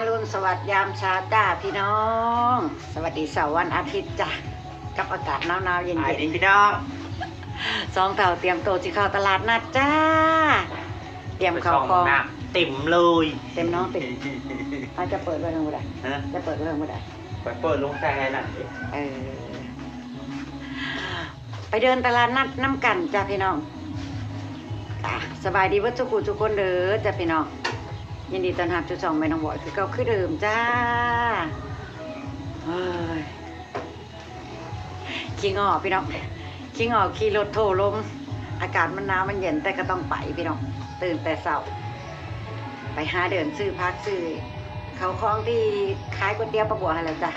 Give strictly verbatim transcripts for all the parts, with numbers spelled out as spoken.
อรุณสวัสดิ์ยามเช้าจ้าพี่น้อง สวัสดีเช้าวันอาทิตย์จ้ะ กับอากาศหนาวๆเย็นๆ สวัสดีพี่น้อง สองเฒ่าเตรียมตัวสิเข้าตลาดนัดจ้า เตรียมเข้าของ ไปส่องน้ำเต็มเลย เต็มน้องเต็ม อาจจะเปิดไว้เรื่องบ่ได้ ฮะ จะเปิดไว้เรื่องบ่ได้ ไปเปิดลงแต่นั่นดิ เออ ไปเดินตลาดนัดนำกันจ้ะพี่น้อง อ่ะ สบายดีเบิดทุกผู้ทุกคนเด้อจ้ะพี่น้อง ยินดีต้อนรับสู่ช่องแม่น้องบอยคือเก่าคือเดิมจ้า เฮ้ย ขี้งอพี่น้อง ขี้งอขี่รถโทรลม อากาศมันหนาวมันเย็นแต่ก็ต้องไปพี่น้อง ตื่นแต่เช้า ไปหาเดินซื้อผักซื้อ เขาวของที่ขายก๋วยเตี๋ยวป้าบัวหั่นแหละจ้ะ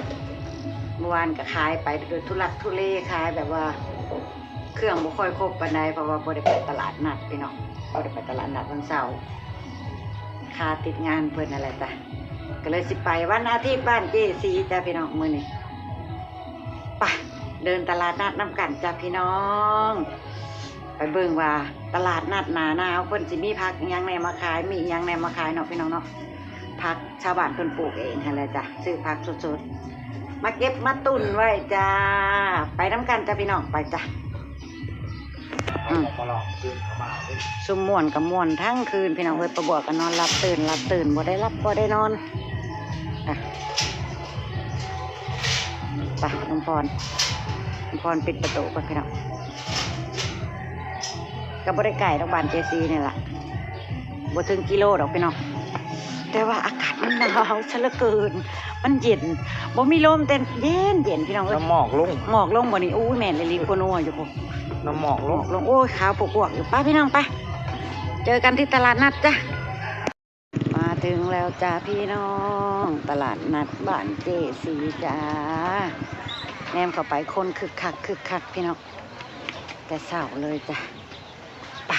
เมื่อวานก็ขายไปโดยทุลักทุเล ขายแบบว่า เครื่องบ่ค่อยครบปานใด เพราะว่าบ่ได้ไปตลาดนัดพี่น้อง บ่ได้ไปตลาดนัดวันเสาร์ คาติดงานเพิ่นนั่นแหละจ้ะ ก็เลยสิไปวันอาทิตย์บ้านเจสีจ้ะพี่น้อง มื้อนี้ ไป เดินตลาดนัดนำกันจ้ะพี่น้อง ไปเบิ่งว่าตลาดนัดหน้าหนาวเพิ่นสิมีผักอิหยังแหน่มาขาย มีอิหยังแหน่มาขายเนาะพี่น้องเนาะ ผักชาวบ้านเพิ่นปลูกเองหั่นแหละจ้ะ ซื้อผักสดๆ มาเก็บมาตุนไว้จ้า ไปนำกันจ้ะพี่น้อง ไปจ้ะ อืม ซุมม่วนก็ม่วนทั้งคืนพี่น้องเอ้ย ป้าบัวก็นอนหลับตื่นหลับตื่น บ่ได้หลับบ่ได้นอน อ่ะ ไป ลุงพร ลุงพรปิดประตูก่อนพี่น้อง ก็บ่ได้ไกลดอกบ้านเจสีนี่ล่ะ บ่ถึงกิโลดอกพี่น้อง แต่ว่าอากาศมันหนาวซะเหลือเกิน มันเย็น บ่มีลมแต่เย็นเย็นพี่น้องเอ้ย น้ำหมอกลง หมอกลงบ่นี่ อู้ย แม่นอีหลี กลัวนัวอยู่พุ้น น้ำหมอกลง หมอกลง โอ้ย ขาวปวกๆอยู่ ไปพี่น้องไป เจอกันที่ตลาดนัดจ้ะ มาถึงแล้วจ้าพี่น้อง ตลาดนัดบ้านเจสีจ้า แนมเข้าไปคนคึกคักคึกคักพี่น้อง แต่เช้าเลยจ้ะ ไป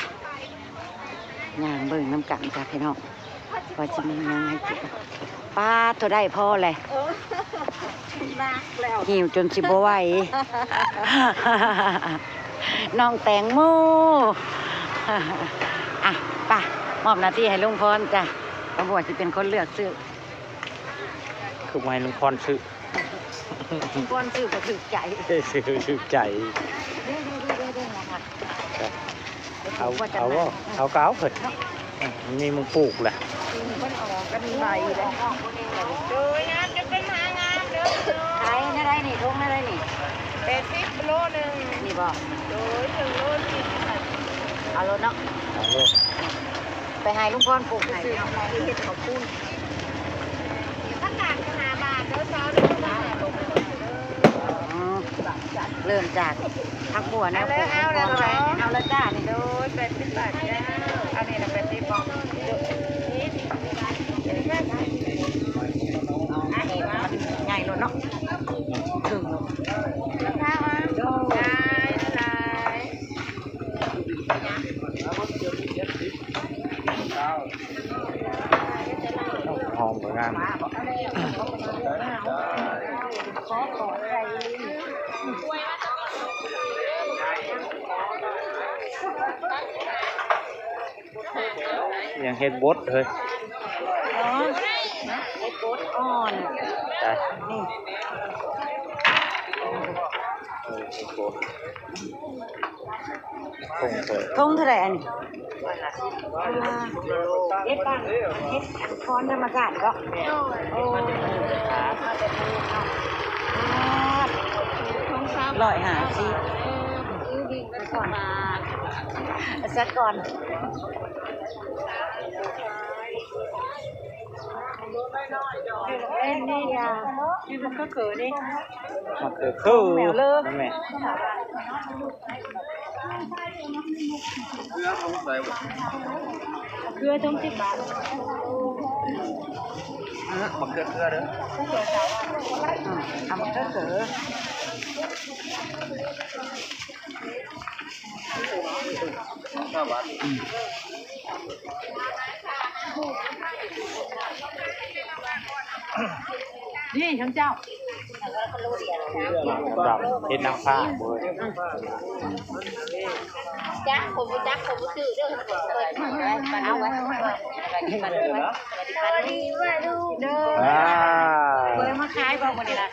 ย่างเบิ่งนำกันจ้ะพี่น้อง ว่าสิมีหยังให้กิน ปาด เท่าใดพอเลย เออ หนักแล้ว หิวจนสิบ่ไหว น้องแตงโม อ่ะ ไป มอบหน้าที่ให้ลุงพรจ้ะ ป้าบัวสิเป็นคนเลือกซื้อ คือบ่ให้ลุงพรซื้อ ก่อนซื้อก็ถือใจ ซื้อถือใจ เด้ๆๆๆๆ นะคะ เอา เอาบ่ เอาก็เอาเพิ่น เนาะ อืม มีหม่องปลูกแหละ อืม เพิ่นออกกันใบเลย โดยงามจะเป็นหางามเด้อ ขายแนวใดนี่ ถุงแนวใดนี่ แปดสิบ โลหนึ่ง นี่บ่ โดย ถึงโลสี่สิบ เอาโลดเนาะ เอาโลด ไปให้ลุงพรปลูกให้ ซื้อเอาไปเฮ็ดข้าวปุ้น ผักกาดก็ห้าบาทเด้อ ซาวเด้อ อืม เริ่มจากผักบัวแนวปลูก เอาเลย เอาเลย เอาเลยจ้า นี่ โดย แปดสิบบาทจ้า อันนี้นะ แปดสิบ บอก อันนี้มันง่ายโลดเนาะ ถึง ราคาอ่ะ หลาย หลาย หอมกว่างาม ยังเฮ็ดบดเฮ้ย อ๋อ เฮ็ดบดอ่อน จ้ะ นี่ เออ เฮ็ดบด ถุงเท่าไหร่ ถุงเท่าไหร่อันนี้ อ่า เฮ็ดบ้าน เฮ็ดคอนธรรมชาติก็ โอ้ อ่า ร้อยห้าสิบ เออ มันคือดินมันสบาย เอาซะก่อน เล่นนี่ยา นี่มันก็เกิดนี่ มันคือคือ แมวเลิก นั่นแหละ เกลือทงสิบบาท เออ บักเกลือเกลือเด้อ อืม เอาบักเกลือเกลือ นี่ทั้งเจ้า ดำเฮ็ดนางฟ้าเว้ย จักผมบ่จักผมบ่ซื้อเด้อ เอาไว้ สวัสดีค่ะลูก อ่า เบอร์มาขายบ่มื้อนี้ล่ะ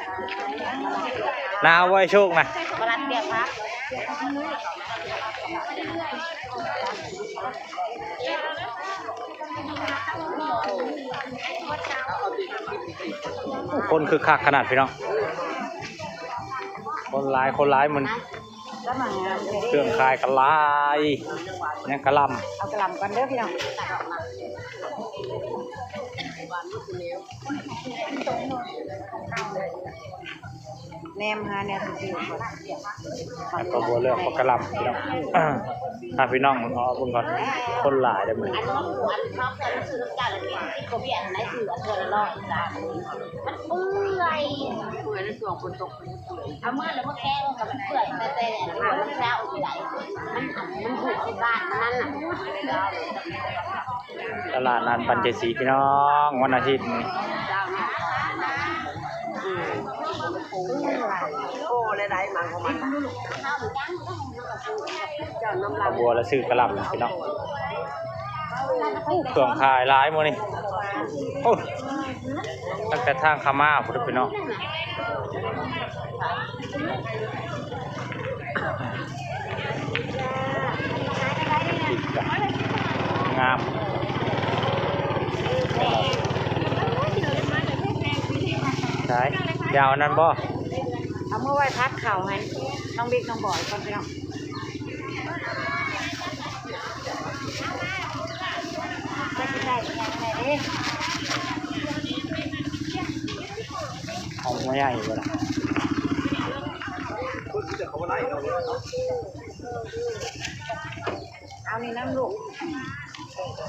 นาไว้โชคนะ มารับเบียร์ครับ คนคึกคักขนาดพี่น้อง คนหลาย คนหลายมัน เครื่องขายก็หลาย ยังกะหล่ำ เอากะหล่ำก่อนเด้อพี่น้อง แนมหาแนวซื่อๆก่อน แล้วก็บัวเลือกผักกะหล่ำพี่น้อง ถ้าพี่น้องเอาเบิ่งก่อน คนหลายเด้อมื้อนี้ อันนี้อันนี้เขาเคยซื้อน้ำตาลแล้วกินที่เขาเบียร์อันไหนซื้ออันเทื่อละร้อยจ้ะ มันเปื่อย เปื่อยในช่วงฝนตก เอาเมื่อแล้วเมื่อแกงกับมันเปื่อยแต่แต่เนี่ยมันเช้าอยู่ไหน มันมันถูกที่บ้านมันนั่นน่ะ ตลาดนัดปัญจศรีพี่น้อง วันอาทิตย์นี่ โอ้เลยได้มาของมัน เอาบัวแล้วซื้อกะหล่ำพี่น้อง เครื่องขายหลายมื้อนี้ โอ้ ตั้งแต่ทางขามาพุ้นพี่น้อง งาม ใช่ ยาวนั่นบ่ เอามาไว้พัดเข่าให้น้องบิ๊กน้องบอยก่อนพี่น้อง จะกินได้ยังไงเด้ เอาหัวใหญ่บ่ล่ะ เอานี่น้ำลูก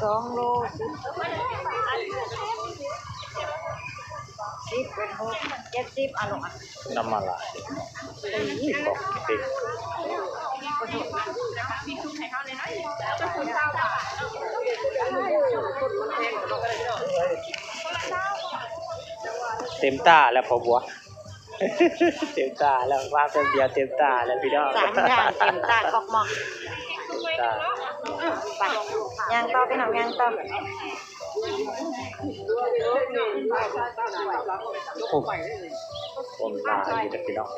สองโลสิบ สิบเป็นหก เจ็ดสิบ เอาลงอ่ะ น้ำมันละ อีกบอกติด เต็มตาแล้วพอบัว เต็มตาแล้ว ว่าเป็นเดียวเต็มตาแล้วพี่น้อง สามอย่างเต็มตาคอกมอก เต็มตา ไป ย่างต่อพี่น้อง ย่างต่อ โอ้ คนหลายอยู่เด้อพี่น้อง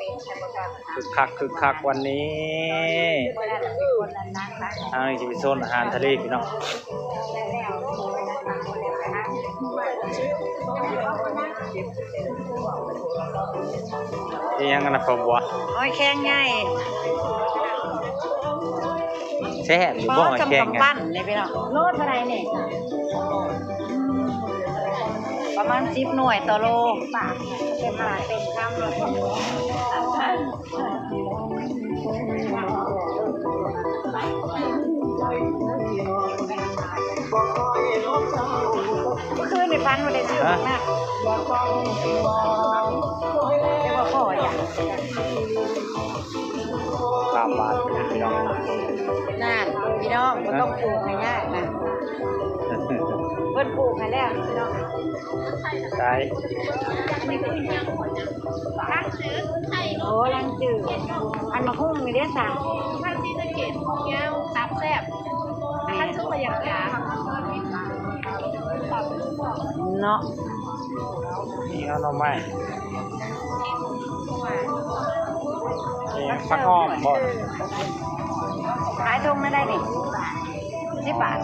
คึกคัก คึกคักวันนี้ อันนี้จะเป็นโซนอาหารทะเลพี่น้อง อิหยังกันนะพ่อบัว หอยแครงใหญ่ แซ่บอยู่บ่ หอยแครง กำปั้นนี่พี่น้อง โลเท่าไหร่นี่ ประมาณสิบหน่วยต่อโล เต็มหาเต็มคำเลย เมื่อคืนนี่ฝันว่าได้ซื้อ ฮะ มาก เรียกว่าพ่ออย่าง ข้ามบ้านไปเลยพี่น้อง นั่นพี่น้อง บ่ต้องปลูกให้ยากนะ เพิ่นปลูกให้แล้วพี่น้อง ใช่ โอ้ ลังจืด อันมะฮุ่งนี่เด้อสา ตับแซ่บ เนาะ นี่เอาหน่อไม้ นี่ผักอ้อมบ่ ขายถุงละได้นี่ สิบบาท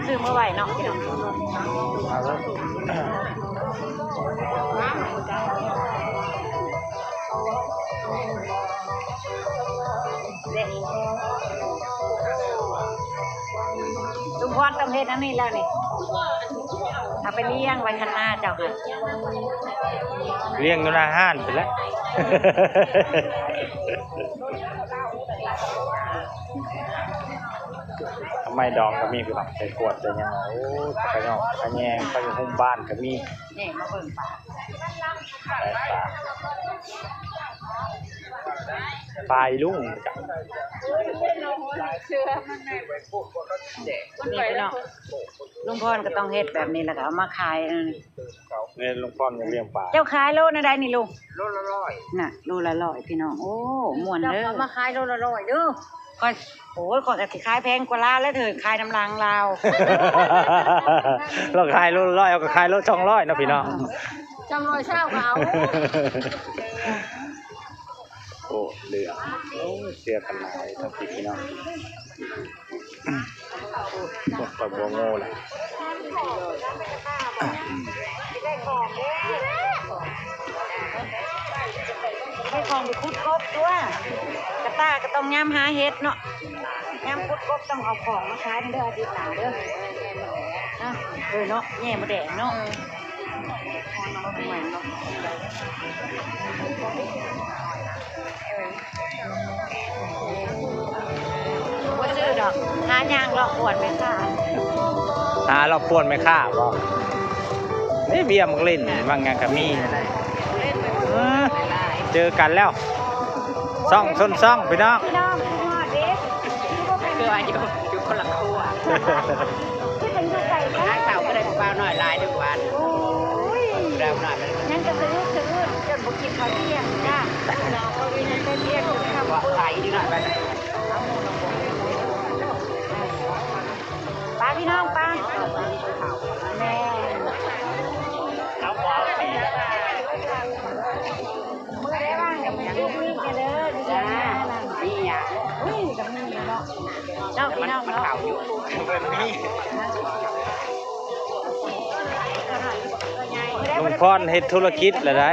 ซื้อมาไว้เนาะพี่น้อง เอาเลย เด้ ลุงพรต้องเฮ็ดอันนี้แล้วนี่ เอาไปเลี้ยงไว้ข้างหน้าเจ้าค่ะ เลี้ยงอยู่หน้าห้านไปแล้ว ทำไมดองก็มีพี่น้อง ใส่ขวดใส่หยัง โอ้ ผักกะหยองผักกะแยง ผักกะหุ้มบ้านก็มี นี่มาเบิ่งปลา ได้ปลา ปลายลุงจ้ะ เชื่อมันแม่น มันไปแล้ว ลุงพรก็ต้องเฮ็ดแบบนี้แล้วก็เอามาขายนั่น เนี่ยลุงพรยังเลี้ยงปลา เจ้าขายโลนะได้นี่ลุง โลละร้อย น่ะ โลละร้อยพี่น้อง โอ้ ม่วนเด้อ เจ้าเอามาขายโลละร้อยเด้อ ข้อย โอ้ย ข้อยก็สิขายแพงกว่าลาวแล้วเถอะ ขายน้ำลังลาว เราขายโลละร้อย เอาก็ขายโลสองร้อยเนาะพี่น้อง สองร้อยเศร้าก็เอา โอ้ เหลือ โอ้ เสียกันหลายทั้งพี่น้อง พวกปลาบัวโง่แหละ ได้ของไปขุดกบตัว กระต่ายก็ต้องยามหาเห็ดเนาะ ยามขุดกบต้องเอาของมาขายเด้อ อาทิตย์หน้าเด้อ นะ เออเนาะ แหน่มดแดงเนาะ บ่ซื้อดอก หาย่างเลาะกวนแม่ค้า หาเลาะกวนแม่ค้าบ่ นี่เบียร์มักเล่นบางอย่างก็มี เออ เจอกันแล้ว ซ่องชนซ่องพี่น้อง พี่น้อง พี่น้องเด้ คือว่าอยู่ อยู่คนละครัว ที่เป็นอยู่ไกลกัน หาเต่าก็ได้ผู้บ่าวน้อยหลายทุกวัน โอ้ย ผู้บ่าวน้อยมัน ยังจะซื้อ ซื้อ จนบ่กินข้าวเที่ยงจ้า เราก็ยังเป็นเรียกอยู่ครับ ว่าขายอยู่หน่อยไป ไปพี่น้องไป แม่ มื้อใดว่างก็ไปปิกนิกกันเด้อ จ้า นี่อ่ะ อุ้ย ก็มีเนาะ เนาะพี่น้องเนาะ ลุงพรเฮ็ดธุรกิจแล้วได้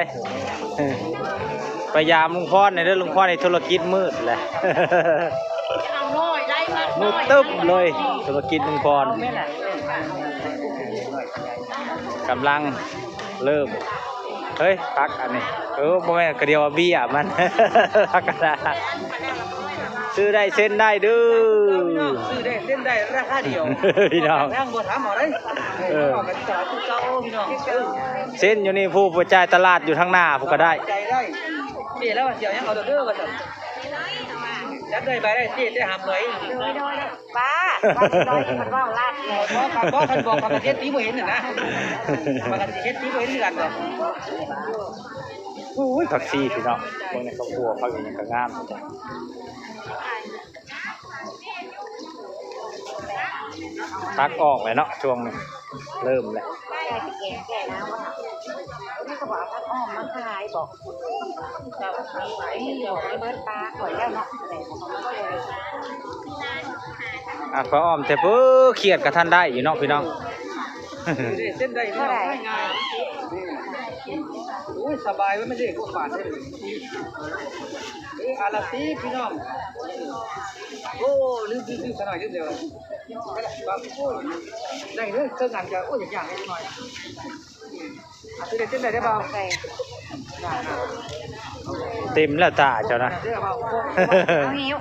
ไปยามลุงพรหน่อยเด้อ ลุงพรเฮ็ดธุรกิจมืดแหละ มืดตึ๊บเลย ธุรกิจลุงพร กำลังเริ่ม เฮ้ย ผักอันนี้ เออ บ่แม่นกระเดียวเบี้ยมัน ผักกะดา ซื้อได้เซ็นได้เด้อ ซื้อได้เซ็นได้ราคาเดียว พี่น้อง นั่งบ่ถามเอาเลย เออ เอากันตลาดคือเก่าพี่น้อง เออ เซ็นอยู่นี่ ผู้ไปจ่ายตลาดอยู่ทางหน้าผู้ก็ได้ ใจได้ เจ๊แล้วว่าเสี่ยวยังเอาเด้อว่าซั่น จับได้ใบได้เจ๊ได้หามเลย ป้า ว่าสิร้อยมันเว้าลาดแหน่ บ่ บ่ คันบอก คันเฮ็ดตีบ่เห็นน่ะนะ ว่าคันสิเฮ็ดตีบ่เห็นคือกันดอก โอ้ย ผักชีพี่น้อง เบิ่งในครอบครัวผักอีหยังก็งาม ผักออกแล้วเนาะ ช่วงนี้ เริ่มแล้ว แก่สิแก่ แก่แล้วอะ นี่ก็บอกว่าผักอ้อมมาขายบอก นี่บอกให้เบิดปลาข่อยแล้วเนาะ อ่ะ ก็อ้อมแต่เพ้อเครียดกับท่านได้อยู่เนาะพี่น้อง เส้นใด เท่าไหร่ โอ้ย สบายไว้ไม่ได้พวกบาทเลย เออ อาราตีพี่น้อง โอ้ ลืม ลืม ลืมซะหน่อย ลืมเดี๋ยว ได้เด้อ เครื่องงานจะ โอ้ย อย่างๆ นิดหน่อย เต็มแล้วตาเจ้านะ เอาหิ้ว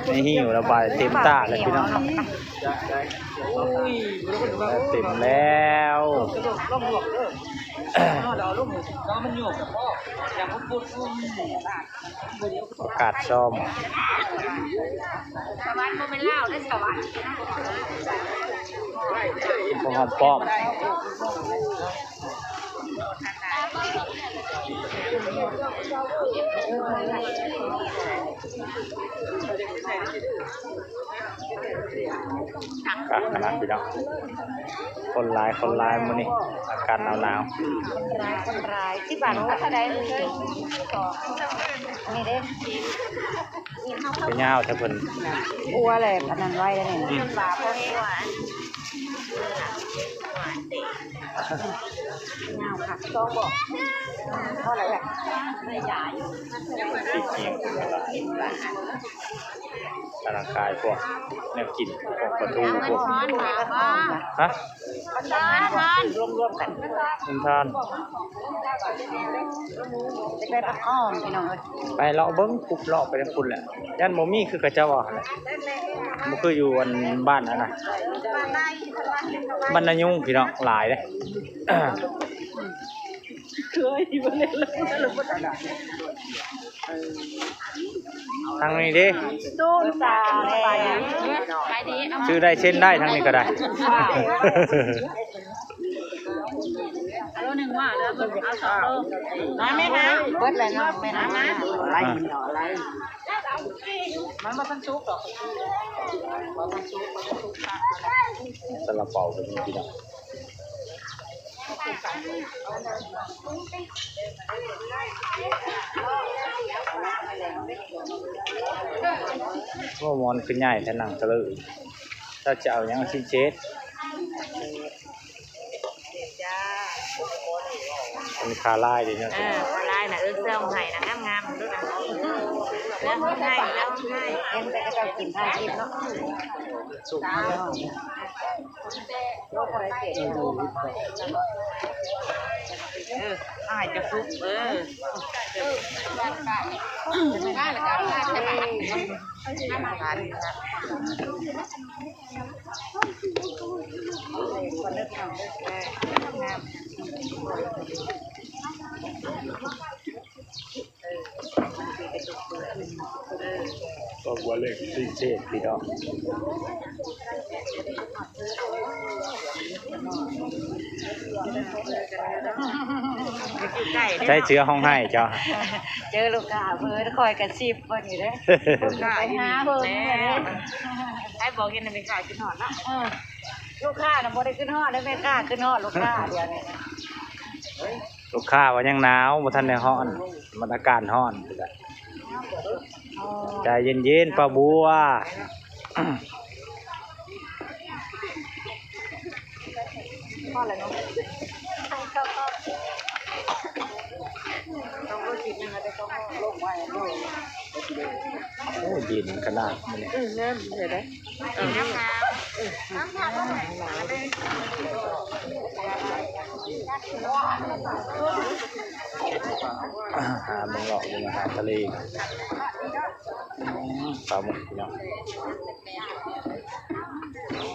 ไม่หิ้วแล้วไปเต็มตาเลยพี่น้อง เต็มแล้ว ประกาศซ่อม สวรรค์บ่แม่นลาวเด้อ สวรรค์ พวกหอมป้อม คักขนาดพี่น้อง คนหลาย คนหลายมื้อนี้ อากาศหนาวๆ คนหลาย คนหลาย ที่บ้านว่าเท่าใด นี่เด้ ไปยาวแต่เพิ่น อัวแหละ อันนั้นไว้แล้วนี่ อืม ปลาเพิ่น ยาวค่ะ สองบ่ เท่าไหร่อะ สีเขียว กำลังขายพวกแนวกิน พวกปลาทู พวก ฮะ ทอน ทอน มันทอน จะได้ผักอ้อมพี่น้องเอ้ย ไปเลาะเบิ่ง ปุ๊บเลาะไปทางพุ้นแหละ ย่านบ่มีคือเขาเจ้าว่าหั่นแหละ บ่คืออยู่อันบ้านนั่นน่ะ บ้านนายุงพี่น้อง หลายเด้ เคยบ่ได้เลย ทางนี้เด้ ตู้ตาแดง ซื้อได้เส้นได้ทางนี้ก็ได้ เอาโลหนึ่งว่าแล้วเอาสองโล มาแม่มา เบิดเลยเนาะแม่นะ มา ไล่มันดอกไล่ มันบ่ทันสุกดอก บ่ทันสุก บ่ทันสุกค่ะ ซาลาเปาก็มีพี่น้อง โอ้ มอนคือใหญ่แท้ หนังเถลิง ถ้าจะเอาหยัง เอาชิ้นเจ็ด จ้า มันคาลายดีเนาะ เออ คาลายน่ะ เออ เสื้อของไผ่น่ะ งามๆ ดูนะ เสื้อของไผ่ เสื้อของไผ่ เห็นแต่เขาเจ้ากินผ้ากินเนาะ สุกมาก เออ อ้ายจะสุก เออ ก็บัวเล็กพิเศษพี่น้อง ใช้เชื้อห้องให้เจ้า เจอลูกค้าเพิ่นคอยกระซิบเพิ่นอยู่เด้ ลูกค้าอยู่นี่แหละ ให้บอกเห็นแม่ค้าขึ้นฮอดเนาะ เออ ลูกค้าน่ะบ่ได้ขึ้นฮอดเด้ แม่ค้าขึ้นฮอดลูกค้าเดี๋ยวนี้ ลูกค้าว่ายังหนาว บ่ทันได้ฮ้อน มันอากาศฮ้อน ใจเย็นๆ ป้าบัว พอแล้วเนาะ ต้องรู้จิตนึงนะ แต่ก็ลงไว้เนาะ โอ้ เย็นขนาดนี้ อืม งามเลยเด้อ หาเบิ่งเลาะเบิ่งอาหารทะเล อืม ปลาหมึกพี่น้อง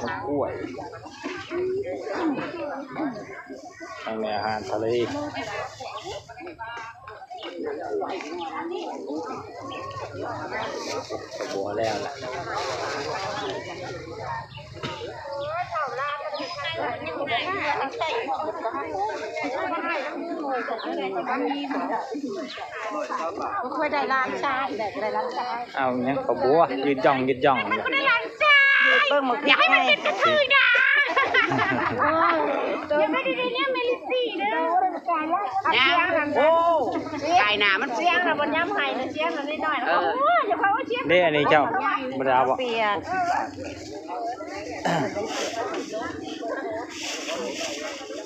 หมึกกล้วย ทางนี้อาหารทะเล กระบัวแล้วล่ะ บ่ค่อยได้ล้างจาน ได้ก็ได้ล้างจาน เอาหยังกระบัว ยืดหย่องยืดหย่อง ได้ล้างจาน เบิ่งหมด อยากให้มันเป็นกระเทยด่า ยังไม่ได้เรียกเมลิสีเด้อ ยัง โอ้ ไก่หนามันเสียงนะ มันย้ำไห้นะ เสียงนะนิดหน่อยนะ เออ โอ้ย อย่าพาว่าเสียง นี่อันนี้เจ้า บ่ได้เอาบ่ เปียก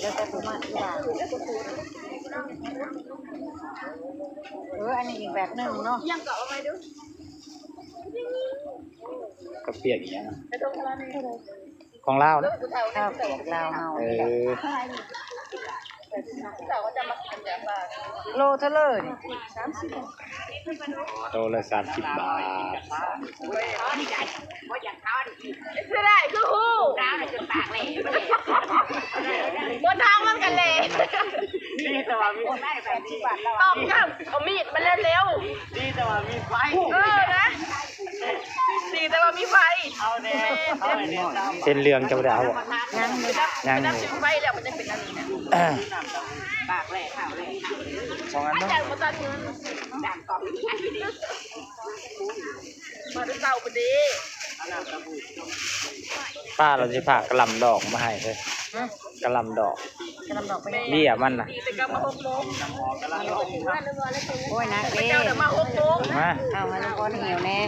แล้วแต่ผู้มาที่หลัง เออ อันนี้อีกแบบหนึ่งเนาะ ยังก็เอาไปดู กระเปียกอีกอย่าง ของลาวนะ ข้าวเปียกลาวเฮา เออ โลเท่าเลยนี่ โลละสามสิบบาท เสียดายคือฮู้ บนทางมันกันเลย นี่แต่ว่ามี ต้องกับเอามีดมาเร็วๆ นี่แต่ว่ามีไฟ เออนะ ดีแต่ว่ามีไฟ เอาแน่ เอาแน่ เส้นเหลืองจะบ่ได้เอาบ่ ยังอยู่ ยังอยู่ ไฟแล้วมันจะเป็นอันนี้นะ ปากแหลก ข่าวแหลก สองอันเนาะ อาจารย์มาตัดเงิน มาดูเต่าพอดี ป้าเราสิพากะหล่ำดอกมาให้เลย ฮะ กะหล่ำดอก กะหล่ำดอกไป เบี้ยมันน่ะ ดีแต่ก็มาหกโมง โอ้ย นักเด้ เจ้าเดี๋ยวมาหกโมง มา เอามาลูกก้อนหิวแน่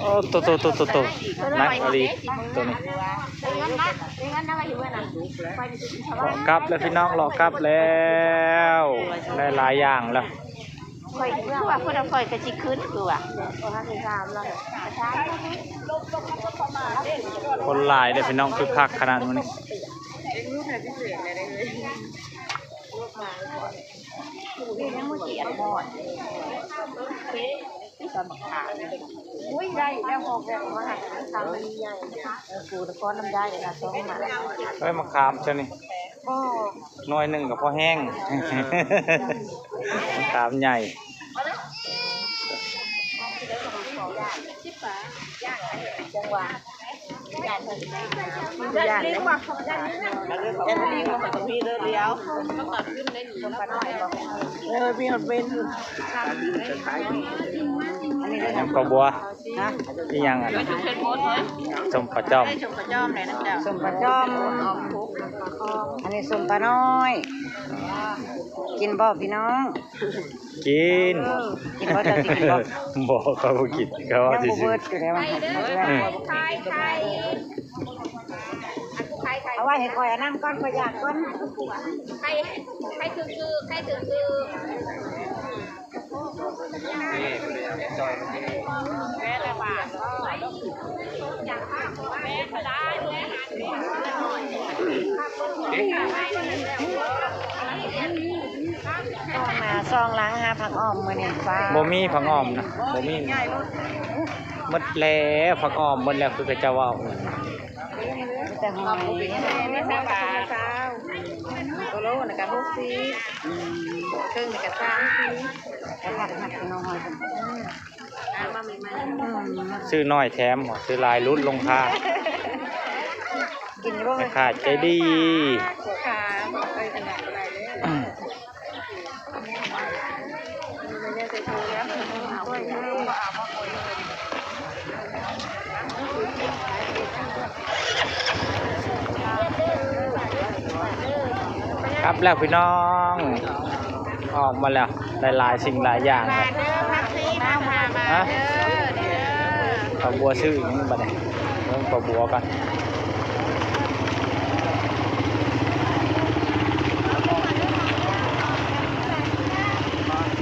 โอ้ โต โต โต โต โต นักอีหลี ตัวนี้ เลาะกลับแล้วพี่น้อง เลาะกลับแล้ว ได้หลายอย่างแล้ว ข่อยคือว่าพวกเราข่อยก็สิขึ้นคือว่า คนหลายเด้อพี่น้อง คึกคักขนาดมื้อนี้ ยังบ่เสียหมด ตอนบักขาม อุ้ย ได้แล้ว หกแล้ว มาหาทำมันใหญ่นะคะ เออ กูตะก้อนน้ำได้เลยนะ ต้องมา เฮ้ย มะขามเจ้านี่ บ่ หน่วยหนึ่งก็พอแห้ง มะขามใหญ่ จังหวะย่านเพิ่นย่านเด้ ย่านลิงบ่ ย่านลิงบ่ มีเด้อเดียว เออ มีคนเป็น อันนี้เด้อ ยังปลาบัว ฮะ อีหยังอะ ส้มปลาจ้อม ส้มปลาจ้อมเลยนะเจ้า ส้มปลาจ้อม อันนี้ส้มปลาน้อย กินบ่พี่น้อง กิน กินบ่ เจ้าสิกินบ่ บ่ เขาบ่กิน เขาว่า ยังบ่ ซื่อๆ เบิดอยู่แล้ว อืม เอาไว้ให้ข้อยอันนั้นก่อน ข้อยอยากก่อน ใคร ใครถือคือ ใครถือคือ ซองหน้าซองหลังหาผักอ้อมมื้อนี้ฟ้า บ่มีผักอ้อมนะ บ่มี หมดแล้ว ผักอ้อมหมดแล้ว คือเขาเจ้าเว้า แต่หอย มีแต่ปลา ตัวโลนะกะหกสิบ อืม เครื่องนี่กะสามสิบ กะผักหักน้อย อืม ซื้อน้อยแถม ซื้อหลายลดลงค่า กินอยู่บ่ แม่ค้าใจดี หัวขา เอ้ย ขนาดอะไรเลย อืม ครับแล้วพี่น้อง ออกมาแล้ว ได้หลายสิ่งหลายอย่างเลย มาเด้อ ผักชี ผักขา มา ฮะ เด้อ เด้อ ปลาบัวซื้ออีกนี่บัดนี้ เบิ่งปลาบัวกัน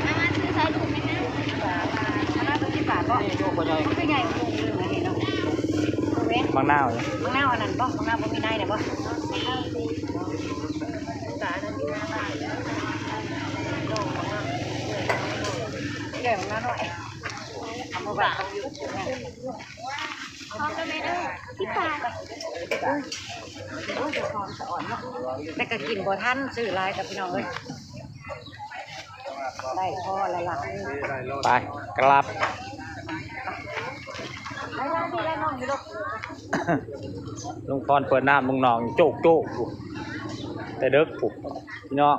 อันนั้นคือใส่ถุงไหมคะ อันนั้นเป็นสิบบาทบ่ มันคือใหญ่กว่าถุงนึงอันนี้เนาะ บางหน้า บางหน้าอันนั้นบ่ บางหน้าบ่มีในเนี่ยบ่ แก่มันน้อย เอามาไว้ แต่ก็กินบ่ทัน ซื้อหลายกับพี่น้องเอ้ย ได้พอแล้วล่ะ ไป กลับ ลุงพรเปิดน้ำลุงหนองโจกโจกอยู่ แต่เด็กผูก พี่น้อง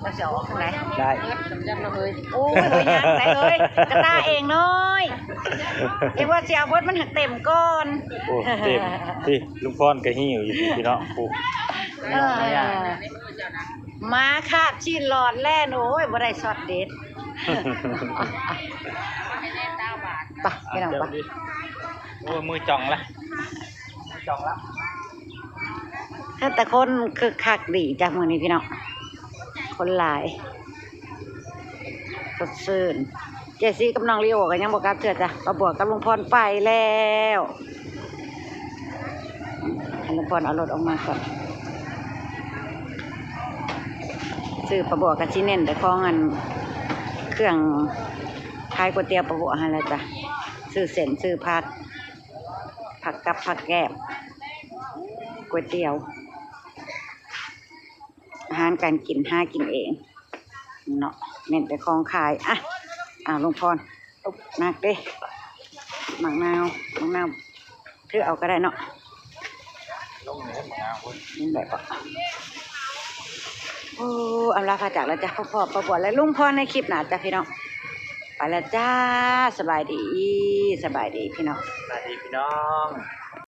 เราจะออกทางไหน ได้ เอิ้นจำเราเลย โอ้ย เฮ้ย ย่างไหนเฮ้ย กระต้าเองน้อย เอ็งว่าสิเอาเบิดมันหักเต็มก่อน โอ้ เต็ม พี่ ลุงพรก็หิ้วอยู่พี่น้อง ผูก เออ หมาคาบชิ้นหลอดแล่น โอ้ย บ่ได้ช็อตเด็ด ไป พี่น้อง ไป โอ้ย มือจ่องละ มือจ่องละ แต่คนคึกคักดีจ้ะมื้อนี้พี่น้อง คนหลาย สดชื่น เจซี่กับน้องลีโอก็ยังบ่กลับเทื่อจ้ะ ป้าบัวกับลุงพรไปแล้ว ให้ลุงพรเอารถออกมาก่อน ซื้อป้าบัวกับสิเน้นแต่ของอัน เครื่องขายก๋วยเตี๋ยวป้าบัวหั่นแหละจ้ะ ซื้อเส้น ซื้อผัก ผักกับผักแกล้ม ก๋วยเตี๋ยว อาหารการกินหากินเองเนาะ เน้นแต่ของขาย อ่ะ อ่ะ ลุงพร หนักเด้ หมากนาว หมากนาว ถือเอาก็ได้เนาะ ลงเหนือหมากนาวเว้ย นี่แบบว่า โอ้ อำลาพาจากแล้วจ้ะ พ่อ พ่อ ป้าบัว และลุงพรในคลิปหน้าจ้ะพี่น้อง ไปแล้วจ้า สบายดี สบายดีพี่น้อง สบายดีพี่น้อง